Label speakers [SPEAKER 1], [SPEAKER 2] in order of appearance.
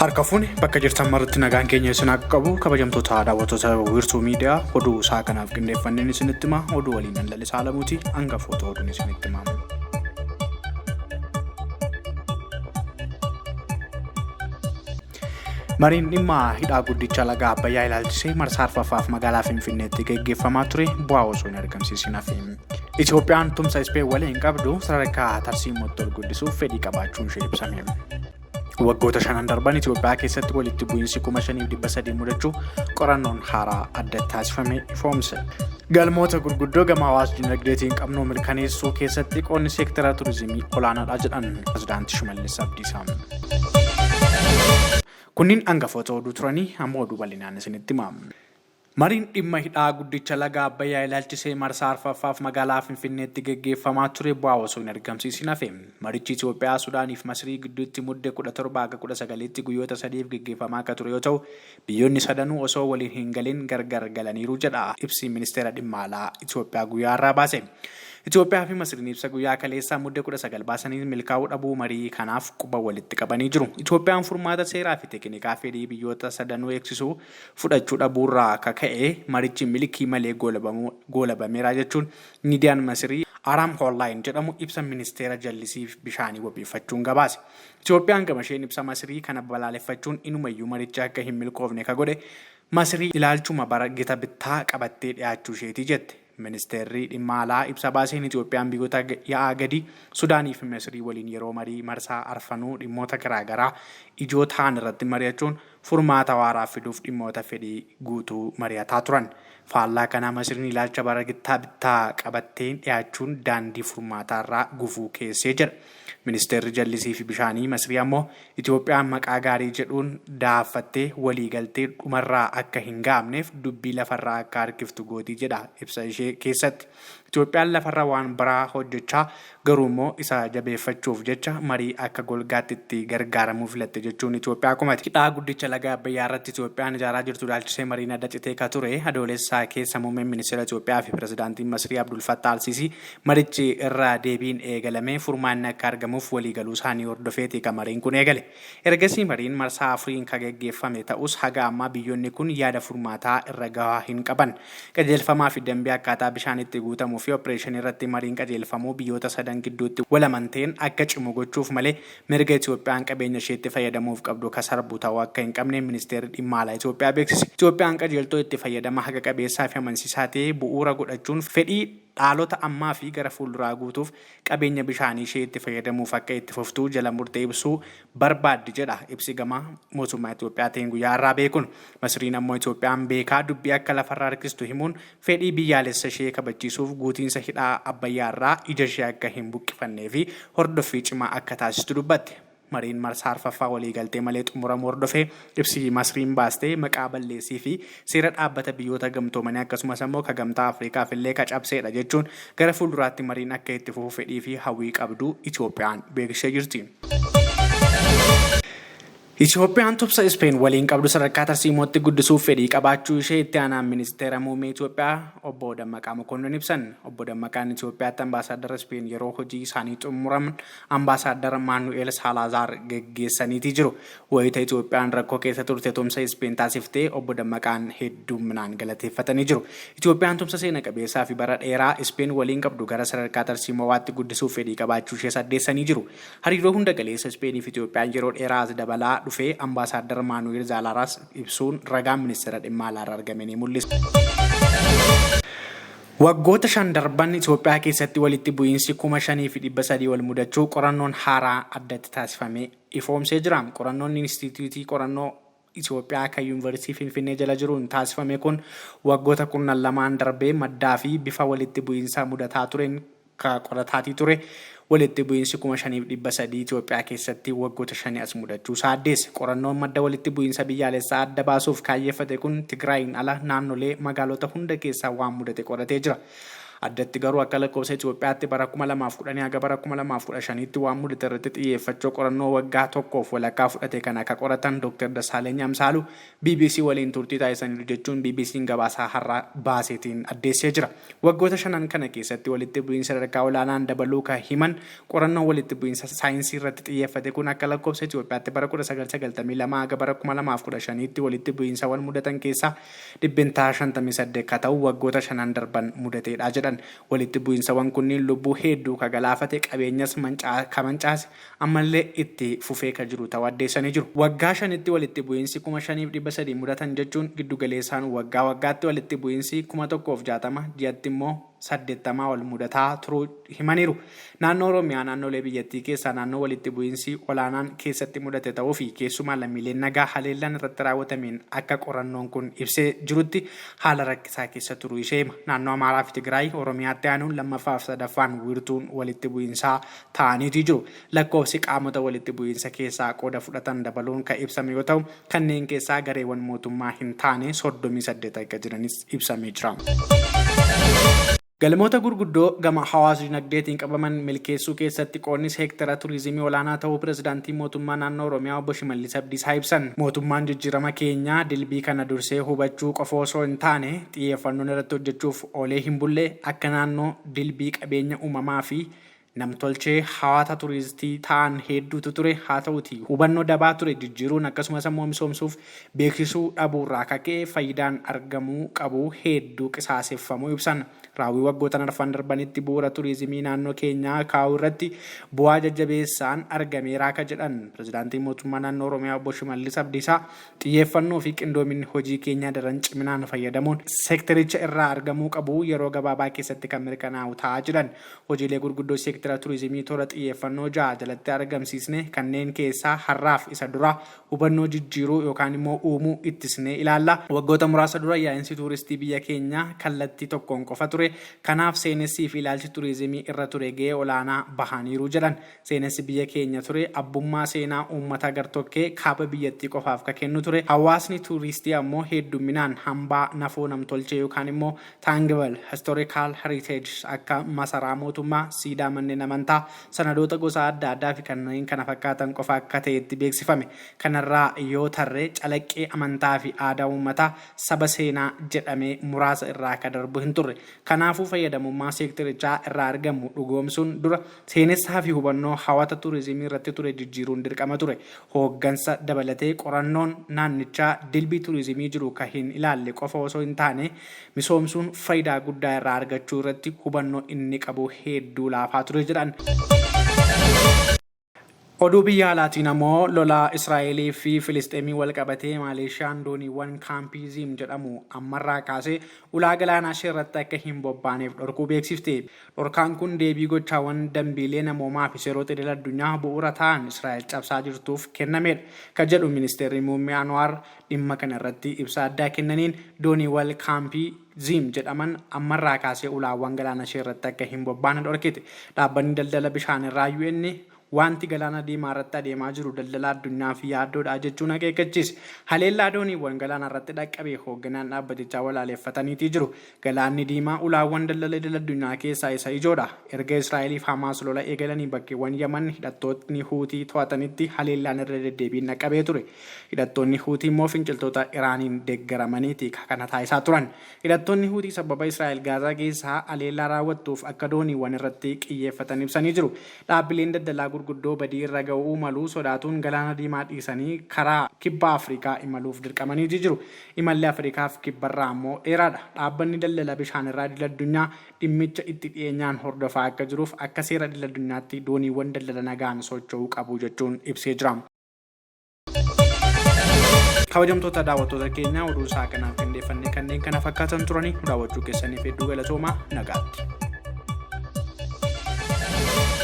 [SPEAKER 1] Harka fuune bakka jirtan maratti nagaan keenya isin haa qabu kabajamtoota daawwattoota wiirtuu miidiyaa oduu isaa kanaaf qindeeffanneen isinitti hima oduu waliin an lalisaa alamuuti hangafoota oduun isinitti hima. Mariin dhimma hidhaa guddicha laga Abbayyaa ilaalchisee marsaa arfaffaaf magaalaa Finfinneetti gaggeeffamaa ture bu'aa osoo hin argamsiisin hafe. Itoophiyaan tumsa Ispeen waliin qabdu sadarkaa tarsiimootti ol guddisuuf fedhii qabaachuun ishee ibsame. Waggoota shanan darban Itoophiyaa keessatti walitti bu'iinsi 5,300 mudachuu qorannoon haaraa adda taasifame ifoomse. Galmoota gurguddoo gama hawaas dinagdeetiin qabnu mirkaneessuu keessatti qoonni seektara turizimii olaanaadha jedhan Pirezidaanti Shimallis Abdiisaa. Kunniin hangafoota oduu turanii amma oduu bal'inaan isinitti hima. Mariin dhimma hidhaa guddicha laga Abbayyaa ilaalchisee marsaa arfaffaaf magaalaa Finfinneetti geggeeffamaa ture bu'aa osoo hin argamsiisin hafe. Marichi Itoophiyaa, Sudaanii fi Masrii gidduutti Mudde 17 haga 19tti guyyoota sadiif geggeeffamaa akka ture yoo ta'u, biyyoonni sadanuu osoo waliin hin galin gargar galaniiru jedha ibsi Ministeera Dhimma Alaa Itoophiyaa guyyaa har'aa baase. Itoophiyaa fi Masriin ibsa guyyaa kaleessaa Mudde 19 baasaniin milkaa'uu dhabuu marii kanaaf quba walitti qabanii jiru. Itoophiyaan furmaata seeraa fi teekinikaa fedhii biyyoota sadanuu eegsisu fudhachuu dhabuurraa ka ka'e marichi milkii malee goolabameera jechuun miidiyaan Masirii Ahram Online jedhamu ibsa ministeera jallisii fi bishaanii wabeeffachuun gabaase. Itoophiyaan gamasheen ibsa Masirii kana balaaleffachuun inumayyuu marichi akka hin milkoofne ka godhe Masirii ilaalchuma bara gita bittaa qabattee dhiyaachuu isheeti jette. Ministeerri Dhimma Alaa ibsa baaseen Itoophiyaan biyyoota ya'aa gadii Sudaanii fi Masirii waliin yeroo marii marsaa arfanuu dhimmoota garaagaraa ijoo ta'an irratti mari'achuun furmaata waaraa fiduuf dhimmoota fedhii guutuu mari'ataa turan. Faallaa kanaa Masiriin ilaalcha bara gittaa bittaa qabatteen dhiyaachuun daandii furmaataarraa gufuu keessee jedha. Ministeerri Jallisii fi Bishaanii Masrii ammoo Itoophiyaan maqaa gaarii jedhuun dahaaffattee waliigaltee dhumarraa akka hin ga'amneef dubbii lafarraa akka harkiftu gooti jedha ibsa ishee keessatti. Itoophiyaan lafarra waan biraa hojjechaa garuummoo isa jabeeffachuuf jecha marii akka golgaatti itti gargaaramuu filatte jechuun Itoophiyaa komate. Hidhaa guddicha laga Abbayyaa irratti Itoophiyaan ijaaraa jirtu ilaalchisee mariin adda citee ka ture Adoolessa keessa muummeen ministeera Itoophiyaa fi pirezidaantiin Masrii Abdul Fattah Al-Siisii marichi irra deebiin eegalamee furmaanni akka argamuuf waliigaluusaanii hordofeeti ka mariin kun eegale. Ergasii mariin marsaa afuriin ka geggeeffame ta'us haga ammaa biyyoonni kun yaada furmaataa irra gahaa hin qaban. Qajeelfamaa fi dambii akkaataa bishaan itti guutamuu fi oppireeshinii irratti mariin qajeelfamuu biyyoota sadan gidduutti wal amanteen akka cimu gochuuf malee mirga Itoophiyaan qabeenya isheetti fayyadamuuf qabdu ka sarbu ta'uu akka hin qabne Ministeerri Dhimma Alaa Itoophiyaa beeksise. Itoophiyaan qajeeltoo itti fayyadama haqa qabeessaa fi amansiisaa ta'e bu'uura godhachuun fedhii dhaalota ammaa fi gara fuulduraa guutuuf qabeenya bishaanii ishee itti fayyadamuuf akka itti fuftu jala murtee ibsuu barbaaddi jedha ibsi gama mootummaa Itoophiyaatiin guyyaa har'aa ba'e kun. Masriin ammoo Itoophiyaan beekaa dubbii akka lafarra harkistu himuun fedhii biyyaalessa ishee kabachiisuuf guutiinsa hidhaa Abbayyaarraa ija ishee akka hin buqqifannee fi hordoffii cimaa akka taasistu dubbatte. Mariin marsaa arfaffaa waliigaltee malee xumuramuu hordofee ibsi Masriin baaste maqaa balleessii fi seera dhaabbata biyyoota gamtoomanii akkasumas ammoo ka gamtaa Afrikaaf illee ka cabseedha jechuun gara fuulduraatti mariin akka itti fufu fedhii fi hawwii qabdu Itoophiyaan beeksisee jirti. Itoophiyaan tumsa Ispeen waliin qabdu sadarkaa tarsiimootti guddisuuf fedhii qabaachuu ishee itti aanaan ministeera muummee Itoophiyaa obbo Dammaqaa Mokonnon ibsan. Obbo Dammaqaan Itoophiyaatti ambaasaaddara Ispeen yeroo hojii isaanii xumuran Ambaasaaddar Maanu'eel Saalaazaar geggeessaniitii jiru. Wayita Itoophiyaan rakkoo keessa turte tumsa Ispeen taasifte obbo Dammaqaan hedduumminaan galateeffatanii jiru. Itoophiyaan tumsa seena qabeessaa fi bara dheeraa Ispeen waliin qabdu gara sadarkaa tarsiimowaatti guddisuuf fedhii qabaachuu ishees addeessanii jiru. Hariiroo hunda galeessa Ispeeniif Itoophiyaan yeroo dheeraa as dabalaa dhufe Ambaasaaddar Maanu'eel Zaalaaraas ibsuun ragaan Ministeera Dhimma Alaarra argame ni mul'isa. Waggoota shan darban Itoophiyaa keessatti walitti bu'iinsi 5,300 ol mudachuu qorannoon haaraa addatti taasifame ifoomsee jira. Qorannoon Inistiitiyuutii Qorannoo Itoophiyaa kan Yuunivarsiitii Finfinnee jala jiruun taasifame kun waggoota kurnan lamaan darbee maddaa fi bifa walitti bu'iinsaa mudataa tureen ka qorataatii ture walitti bu'iinsi 5,300 Itoophiyaa keessatti waggoota shanii as mudachuu isaa addeesse. Qorannoon madda walitti bu'iinsa biyyaalessaa adda baasuuf kaayyeffate kun Tigraayiin ala naannolee magaalota hunda keessaa waan mudate qoratee jira. Addatti garuu akka lakkoofsa Itoophiyaatti bara 2010 haga bara 2015tti waan mudate irratti xiyyeeffachuu qorannoo waggaa tokkoof walakkaa fudhate kan akka qoratan Dr. Dassaaleny Amsaaluu BBC waliin turtii taasisaniiru jechuun BBC'n gabaasaa har'a baaseetiin addeessee jira. Waggoota shanan kana keessatti walitti bu'iinsa sadarkaa olaanaan dabaluu kan himan qorannoon walitti bu'iinsa saayinsii irratti xiyyeeffate kun akka lakkoofsa Itoophiyaatti bara 1992 haga bara 2015tti walitti bu'iinsawwan mudatan keessaa 58% ka ta'u waggoota shanan darban mudateedha jedhan. Walitti bu'iinsawwan kunniin lubbuu hedduu ka galaafate, qabeenyas ka mancaase, ammallee itti fufee ka jiru ta'uu addeessanii jiru. Waggaa shanitti walitti bu'iinsi 5,300 mudatan jechuun giddugaleessaan waggaa waggaatti walitti bu'iinsi 1,060, ji'atti immoo 80 ol mudataa turuu himaniiru. Naannoo Oromiyaa naannolee biyyattii keessaa naannoo walitti bu'iinsi olaanaan keessatti mudate ta'uu fi keessumaa lammiileen nagaa haleellaan irratti raawwatameen akka qorannoon kun ibsee jirutti haala rakkisaa keessa turuu ishee hima. Naannoo Amaaraa fi Tigraay Oromiyaatti aanuun lammaffaa fi sadaffaan wiirtuun walitti bu'iinsaa ta'aniitii jiru. Lakkoofsi qaamota walitti bu'iinsa keessaa qooda fudhatan dabaluun kan ibsame yoo ta'u, kanneen keessaa gareewwan mootummaa hin taane 38 akka jiranis ibsamee jira. Galmoota gurguddoo gama hawaas-dinagdeetiin qabaman milkeessuu keessatti qoodni seektara turizimii olaanaa ta'uu Pirezidaantiin Mootummaa Naannoo Oromiyaa Obbo Shimallis Abdiisaa ibsan. Mootummaan jijjiirama keenyaa dilbii kana dursee hubachuu qofa osoo hin taane xiyyeeffannoon irratti hojjechuuf oolee hin bulle akka naannoo dilbii qabeenya uumamaa fi namtolchee hawata turistii ta'an hedduutu ture. Haa ta'uti hubannoo dabaa ture jijjiiruun akkasumas ammoo misoomsuuf beeksisuu dhabuurraa akka ka'e faayidaan argamuu qabu hedduu qisaaseffamuu ibsan. Raawwii waggootan arfan darbanitti bu'uura turizimii naannoo keenyaa kaa'uu irratti bu'aa jajjabeessaan argameera akka jedhan Pirezidaantiin Mootummaa Naannoo Oromiyaa Obbo Shimallis Abdiisaa, xiyyeeffannoo fi qindoominni hojii keenyaa daran ciminaan fayyadamuun seektericha irraa argamuu qabu yeroo gabaabaa keessatti kan mirkanaa'u ta'a jedhan. Hojiilee gurguddoo seektara turizimii toora xiyyeeffannoo 6 jalatti argamsiisne kanneen keessaa har'aaf isa duraa hubannoo jijjiiruu yookaan immoo uumuu ittisnee ilaalla. Waggoota muraasa dura yaa'insi tuuristii biyya keenyaa kallattii tokkoon qofa ture. Kanaaf seenessii fi ilaalchi turizimii irra ture ga'ee olaanaa bahaniiru jedhan. Seenessi biyya keenya ture abbummaa seenaa uummata gartokkee kaaba biyyattii qofaaf ka kennu ture. Hawaasni tuuristii ammoo heddumminaan hambaa nafoo namtolchee yookaan immoo tangible historical heritage akka masaraa mootummaa, siidaa manneen amantaa, sanadoota gosa adda addaa fi kanneen kana fakkaatan qofa akka ta'etti beeksifame. Kanarraa yoo tarre calaqqee amantaa fi aadaa uummataa saba seenaa jedhamee muraasa irraa akka darbu hin turre. Kanaafuu fayyadamummaa seekterichaa irraa argamu dhugoomsuun dura seenessaa fi hubannoo hawata turizimii irratti ture jijjiiruun dirqama ture. Hooggansa dabalatee qorannoon naannichaa dilbii turizimii jiru ka hin ilaalle qofa osoo hin taane misoomsuun faayidaa guddaa irraa argachuu irratti hubannoo inni qabu hedduu laafaa ture jedhan. Oduu biyya alaatiin ammoo lola Israa'elii fi Filisxeemii wal qabatee Maaleeshiyaan dooniiwwan kaampii Ziim jedhamu ammarraa kaasee ulaa galaanaa ishee irratti akka hin bobbaaneef dhorkuu beeksifte. Dhorkaan kun deebii gochaawwan dambiilee namoomaa fi seerota idil addunyaa bu'uura ta'an Israa'el cabsaa jirtuuf kennamedha, ka jedhu Ministeerri Muummee Anwaar dhimma kana irratti ibsa addaa kennaniin dooniiwwan kaampii Ziim jedhaman ammarraa kaasee ulaawwan galaana ishee irratti akka hin bobbaane dhorkite. Dhaabbanni daldala bishaanirraa UN wanti galaana diimaa irratti adeemaa jiru daldala addunyaaf yaaddoodha jechuun akeekkachiise. Haleellaa dooniiwwan galaana irratti dhaqqabe hoogganaan dhaabbatichaa walaaleffataniitii jiru. Galaanni diimaa ulaawwan daldala idil addunyaa keessaa isa ijoodha. Erga Israa'eliif Hamaas lola eegalanii bakkeewwan Yaman hidhattootni Huutii to'atanitti haleellaan irra deddeebiin dhaqqabee ture. Hidhattoonni Huutii immoo finciltoota Iraaniin deeggaramaniiti kana taasisaa turan. Hidhattoonni Huutii sababa Israa'el Gaazaa keessaa haleellaa raawwattuuf akka dooniiwwan irratti qiyyeeffatan ibsanii jiru. Dhaabbileen daldalaa gurguddoo badii irra ga'uu malu sodaatuun Galaana Diimaa dhiisanii karaa kibba Afrikaa imaluuf dirqamaniiti jiru. Imalli Afrikaaf kibbarraa ammoo dheeraadha. Dhaabbanni daldala bishaanirraa idil addunyaa dhimmicha itti dhiyeenyaan hordofaa akka jiruuf akka seera idil addunyaatti dooniiwwan daldala nagaan socho'uu qabu jechuun ibsee jira. Kabajamtoota daawwattoota keenyaa, oduu isaa kanaaf qindeeffannee kanneen kana fakkaatan turanii, daawwachuu keessaniif hedduu galatoomaa, nagaatti.